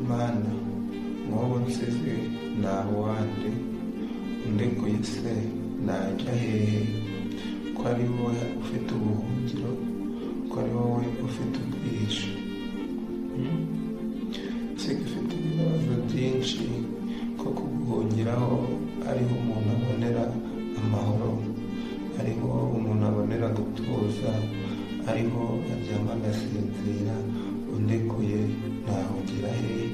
Mana, nk'ubu nsize naba uwande, undekuye se najya hehe? Ko ari wowe ufite ubuhungiro, ko ari wowe ufite ubwihisho. Siko ifite ibibazo byinshi, ko kuguhungiraho ariho umuntu abonera amahoro, ariho umuntu abonera gutuza, ariho aryama agasinzira. Undekuye nahungira hehe?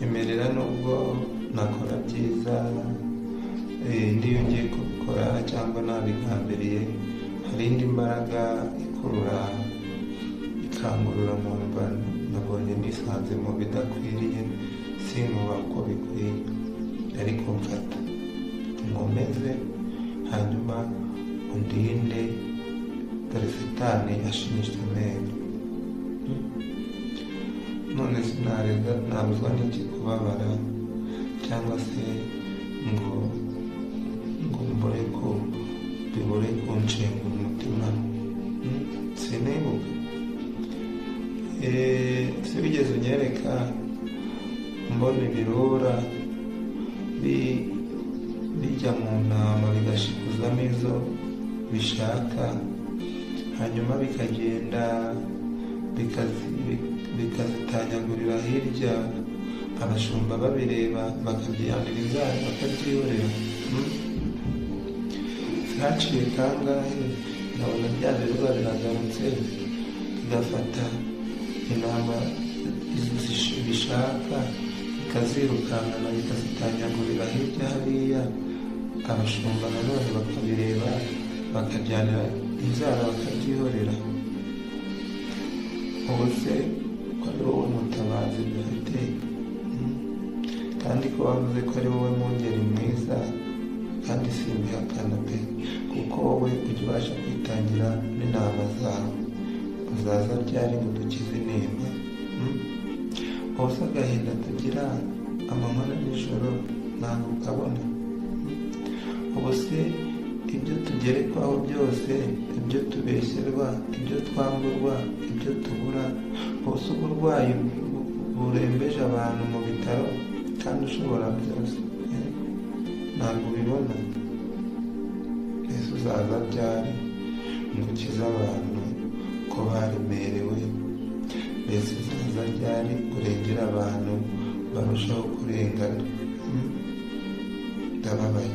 Emerera nubwo nakora byiza, n'iyo ngiye kubikora cyangwa nabigambiriye, hari indi mbaraga ikurura ikangurura nkumva nabonye nisanze mu bidakwiriye, sinkuba uko bikwiye. Ariko mfata nkomeze, hanyuma undinde, dore Satani ashinyitse amenyo. None sinarega, nabuzwa n'iki kubabara, cyangwa se ngo mbure ko bibure kunshenga umutima? Sinibuka si wigeze unyereka mbona ibirura bijya mu ntama bigashikuzamo izo bishaka, hanyuma bikagenda bikazitanyagurira hirya, abashumba babireba, bakabyihanira inzara, bakabyihorera. Haciye kangahe nkabona bya birura biragarutse, bigafata intama bishaka, bikazirukankana, bikazitanyagurira hirya hariya, abashumba nanone bakabireba, bakajyanira inzara, bakabyihorera. Ubu se ko ari wowe mutabazi dufite, kandi ko wavuze ko ari wowe mwungeri mwiza, kandi simbihakana pe, kuko wowe ujya ubasha kwitangira n'intama zawe, uzaza ryari ngo dukize intimba? Ubu se agahinda tugira amanywa na nijoro ntabwo ukabona? Ubu se ibyo tugerekwaho byose, ibyo tubeshyerwa, ibyo twamburwa, ibyo tubura, ubu se uburwayi burembeje abantu mu bitaro kandi ushobora byose, ntabwo ubibona? Mbese uzaza ryari ngo ukize abantu ko baremerewe? Mbese uzaza ryari urengera abantu barushaho kurengana? Ndababaye.